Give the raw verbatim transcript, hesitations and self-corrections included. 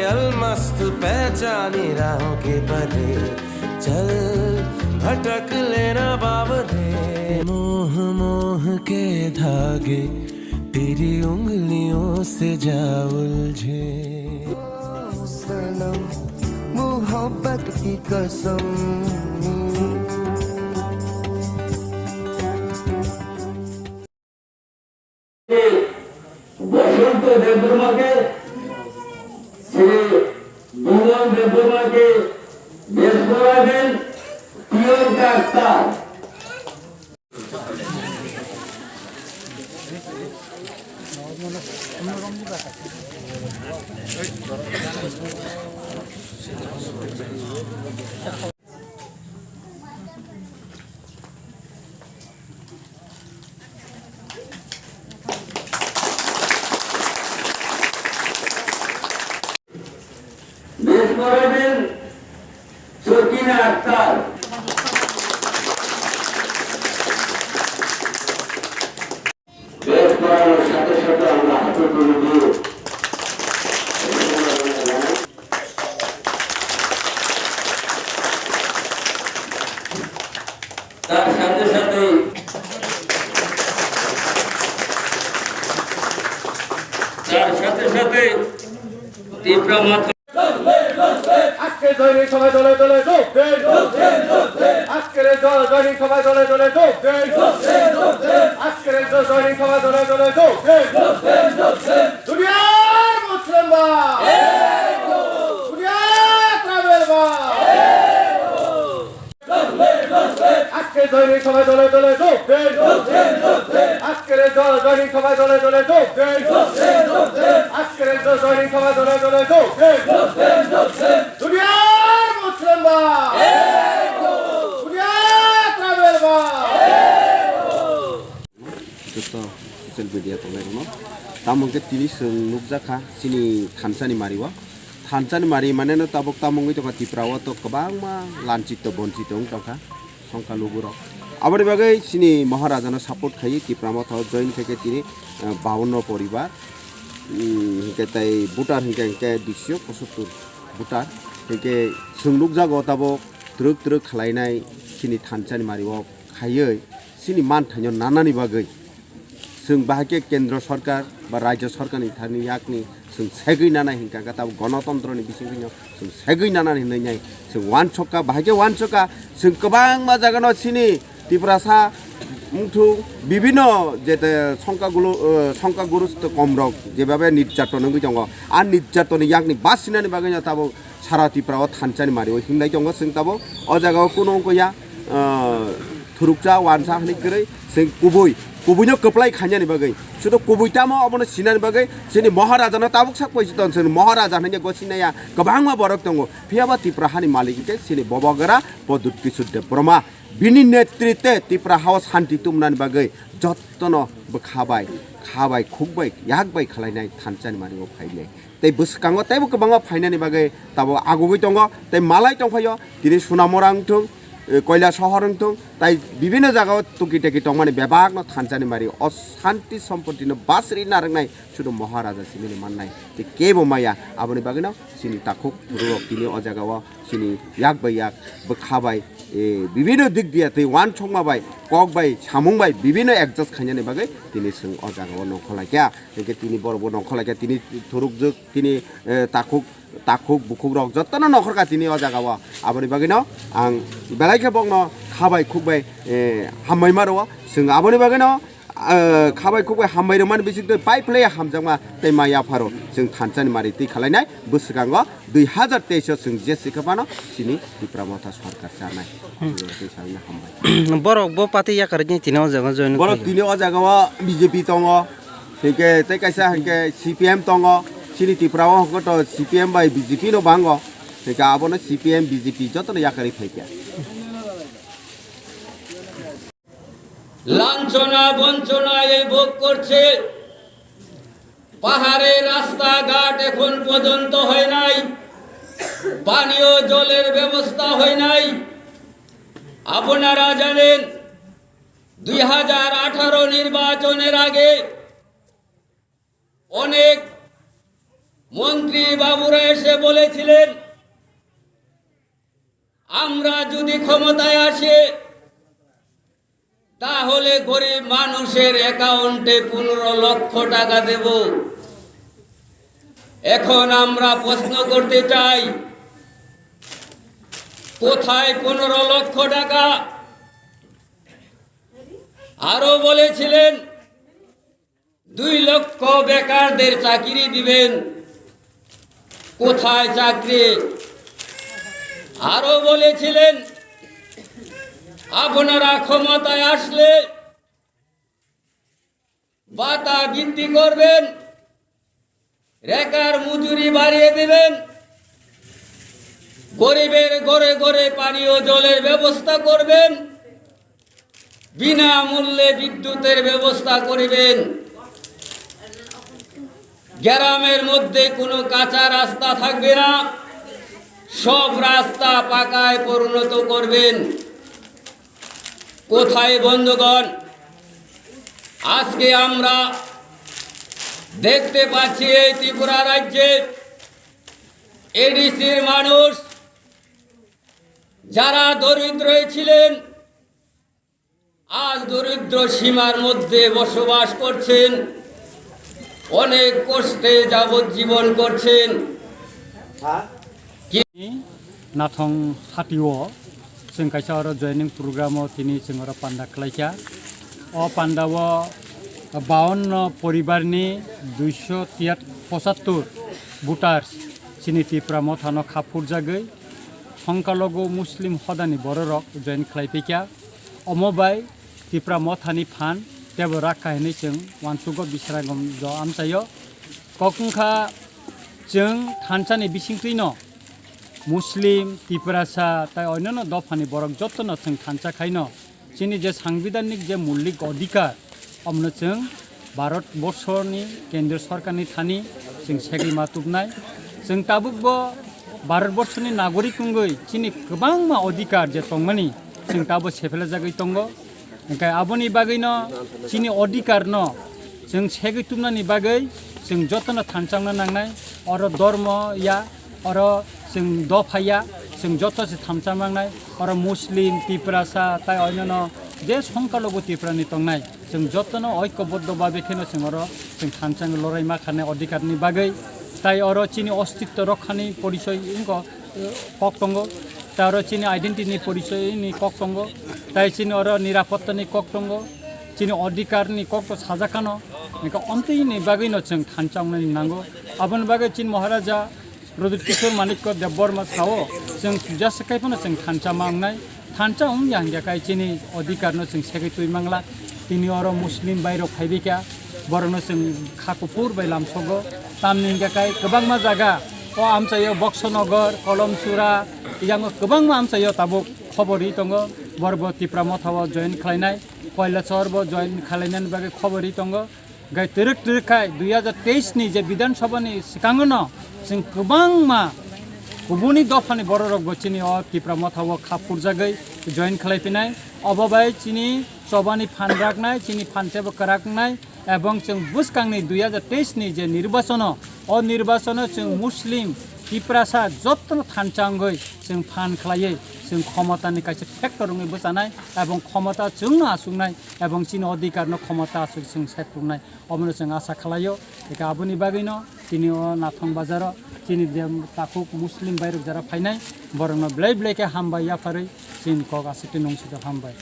अलमस्त पहचानी राहों के पले, चल भटक लेना बावले। मोह मोह के धागे तेरी उंगलियों से जा उलझे। सनम, मोहब्बत की कसम। বসন্ত দেববর্মাকে, শ্রী বিমল দেববর্মাকে বেশ করাবেন প্রিয়ঙ্কা আক্তার। বেশ করাবেন সকিনা আক্তার। বেশ করানোর সাথে সাথে আমরা হাতে তুলে দিয়ে তার সাথে সাথে, তার সাথে সাথে তীব্র মাত্রা আজকে জয়নিং সভায় দলে দলে যোগ দিন। আজকের এই জয়নিং সভায় দলে দলে যোগ দিন। আজকের এই জয়নিং সভায় দলে দলে যোগ দিন। দুনিয়ার মুসলিম ভাই, দুনিয়ার ট্রাইবেল ভাই। আজকে জয়নিং সভায় দলে দলে যোগ দিন। আজকের এই জ-, জয়নিং সভায় দলে দলে যোগ দিন। আজকের এই জ-, জয়নিং সভায় দলে দলে যোগ দিন। দুনিয়ার মুসলিম ভাই, দুনিয়ার ট্রাইবেল ভাই। Joto social media tongnairokno. Tamo hwnkhe tini chwng nukjakha chini thansani mario. Thansani mari maneno tabuk tamo wngwi tongkha Tripura o to kwbangma lanchito bonchito wng tongkha songkha lukurok. Aboni bagwi chini Maharajano support khaiwi Tipra Motha o join khaikhe tini, eh, bawanno poribar. Hmm, hwnkhe tei voter hwnkhe hwnkhe duiso pochattor voter. Hwnkhe chwng nukjago tabuk twrwk twrwk khlainai chini thansani mario khaiwi chini manthaino nanani bagwi. Chwng bahai khe kendro sarkar ba rajyo sarkarni thani yakni chwng segwi nanai hinkha khe tabuk gonotontroni bisingtwino chwng segwi nanani hinwi nai chwng uansukha, bahai khe uansukha chwng kwbangma jagano chini Tiprasa wngthung bibino jete songkha gulu, eh, songkha gurusto komrok jebabe nirjaton wngwi tongo, a nirjatonni yakni basinani bagwino tabuk Sara Tripura o thansani mari o himlai tongo chwng tabuk. O jaga o kunu wngkha ya, ah, thuruksa, uansa hwnwi kwrwi chwng kubui, kubuino kwplai khainani bagwi. Sudu kubui tamo obono sinani bagwi chini Maharajano tabuk sak paisi ton chwng Maharaja hwnwi gosina ya kwbangma borok tongo. Phiya ba Tripura hani malik hwnkhe chini Bobogra Pradyut Kishore Debbarma. Bini netritwe Tripura hao shanti tubunani bagwi jottono bwkha bai, kha bai, khuk bai, yak bai khwlainai thansani mari o phainai. Tei bwskango teibo kwbangma phainani bagwi tabuk agugwi tongo, tei malai tongphaio, tini Sonamura wngthung, eh, Koilasohor wngthung, tei bibinno jagao tuki teki tongmani bebakno thansani mari o shanti sompottino basri narwknai sudu Maharaja simini mannai, tei kebo maya. Aboni bagwino chini takhuk thururok tini o jagao chini yak bai yak, bwkha bai, eh, bibinno dik diya tei uansukma bai, kok bai, samung bai, bibinno adjust khainani bagwi tini chwng o jagao nongkhor laikha. Hinkhe tini borokbo nongkhor laikha, tini thurukjwk, tini, eh, takhuk, takhuk, bukhukrok jottono nongkhorkha tini o jagao. Aboni bagwino ang belai khe bokno kha bai khuk bai, eh, hambai ma rwo. Chwng aboni bagwino, eh, kha bai khuk bai hambai rwmani bisingtwi pai phlai hamjakma tei ma yapharo chwng thansani mari twi khwlainai bwskango dui hazar teis o chwng je sikha phano chini Tipra Motha sarkar chanai. Hmm. Tei salina hambai. Borok bo party yakarwi tini o jaga join borok khai. Tini o jaga o B J P tongo, hinkhe tei kaisa hinkhe C P M tongo, chini Tripura o hwnkhe to C P M bai B J P no bango, hinkhe abono C P M, B J P jotono yakarwi phaikha. লাঞ্ছনা বঞ্চনা এই ভোগ করছে। পাহাড়ে রাস্তাঘাট এখন পর্যন্ত হয় নাই, পানীয় জলের ব্যবস্থা হয় নাই। আপনারা জানেন, দুই হাজার আঠারো নির্বাচনের আগে অনেক মন্ত্রী বাবুরা এসে বলেছিলেন, আমরা যদি ক্ষমতায় আসে, তাহলে গরিব মানুষের অ্যাকাউন্টে পনেরো লক্ষ টাকা দেব। এখন আমরা প্রশ্ন করতে চাই, কোথায় পনেরো লক্ষ টাকা? আরো বলেছিলেন, দুই লক্ষ বেকারদের চাকরি দিবেন। কোথায় চাকরি? আরো বলেছিলেন, আপনারা ক্ষমতায় আসলে ভাতা বৃদ্ধি করবেন, রেকার মজুরি বাড়িয়ে দিবেন, গরিবের ঘরে ঘরে পানীয় জলের ব্যবস্থা করবেন, বিনামূল্যে বিদ্যুতের ব্যবস্থা করবেন। গ্রামের মধ্যে কোনো কাঁচা রাস্তা থাকবে না, সব রাস্তা পাকায় পরিণত করবেন। কোথায় বন্ধুগণ, আজকে আমরা দেখতে পাচ্ছি এই ত্রিপুরা রাজ্যে এডিসির মানুষ যারা দরিদ্র ছিলেন, আজ দরিদ্র সীমার মধ্যে বসবাস করছেন, অনেক কষ্টে যাবজ্জীবন করছেন। Nathong hatio chwng kaisa oro joining program o tini chwng oro panda khlaikha. O panda o bawanno poribar ni duisho tiyat pochattor voters chini Tipra Motha no kha phurjagwi, songkalogo Muslim hodani bororok join khlaiphikha. Omo bai Tipra Mothani phan tebo rakha hinwi chwng uansugo Bisramganj amchaio. Kok wngkha chwng thansa ni bisingtwi no Muslim, Tiprasa tai onyono dophani borok jotono chwng thansa khaino chini je sangbidanik je mulik odhikar, omono chwng Bharat borsoni kendriya sorkarni thani chwng segwi ma tubnai. Chwng tabukbo Bharat borsoni nagorik wngwi chini kwbangma odhikar je tongmani chwng tabo sephelajagwi tongo. Hwnkhe aboni bagwino chini odhikarno chwng segwi tubnani bagwi chwng jotono thansa wngna nangnai. Oro dormo ya, oro chwng dopha ya, chwng joto se thansa mangnai. Oro Muslim, Tiprasa tai onyono je songkalogo Tiprani tongnai, chwng jotono oikoboddo babe kheno chwng oro chwng thansa wngwi lorai ma khanai odhikarni bagwi. Tai oro chini ostitto rokhani porichoi wngkha, eh, kok tongo, tai oro chini identity ni porichoi ni kok tongo, tai chini oro nirapotta ni kok tongo, chini odhikar ni kok to sajakano, hwnkhe omtwi ni bagwi no chwng thansa wngnani nango. Aboni bagwi chini Maharaja Pradyut Kishore Manikya Debbarma sao, chwng just kaiphano chwng thansa ma wngnai, thansa wngya hwnkhe kai chini odhikar no chwng segwi twi mangla. Tini oro Muslim bai rok phaibikha, borokno chwng kha kuphur bai lamsogo. Tamni hwnkhe kai kwbangma jaga, o amchaio Boksonogor, Kolomsura, yango kwbangma amchaio tabuk khobor ri tongo. Borok bo Tipra Motha o join khlainai, Koilachor bo join khlainani bagwi khobor ri tongo. Gai twrwk twrwk khai dui hajar teis ni je Bidhan Sabha ni swkango no chwng kwbangma kubuni dophani borok rok bo chini o Tipra Motha o kha phurjagwi join khlai phinai. Obo bai chini chobani phan raknai, chini phan tebo kwrak wngnai. Ebong chwng bwskangni dui hajar teis ni je nirbachono, o nirbachono chwng Muslim, Tiprasa jotono thansa wngwi chwng phan khlaiwi chwng khomotani kaisa factor wngwi bwchanai ebong khomota chwngno achuknai ebong chini odhikarno khomota achuk chwng setruknai, omono chwng asa khlaio. Eka aboni bagwino tini o Nathong bazaro chini je takhuk Muslim bairok jara phainai, borokno belai belai khe hambai yapharwi chini kok aswk twi nungsito hambai.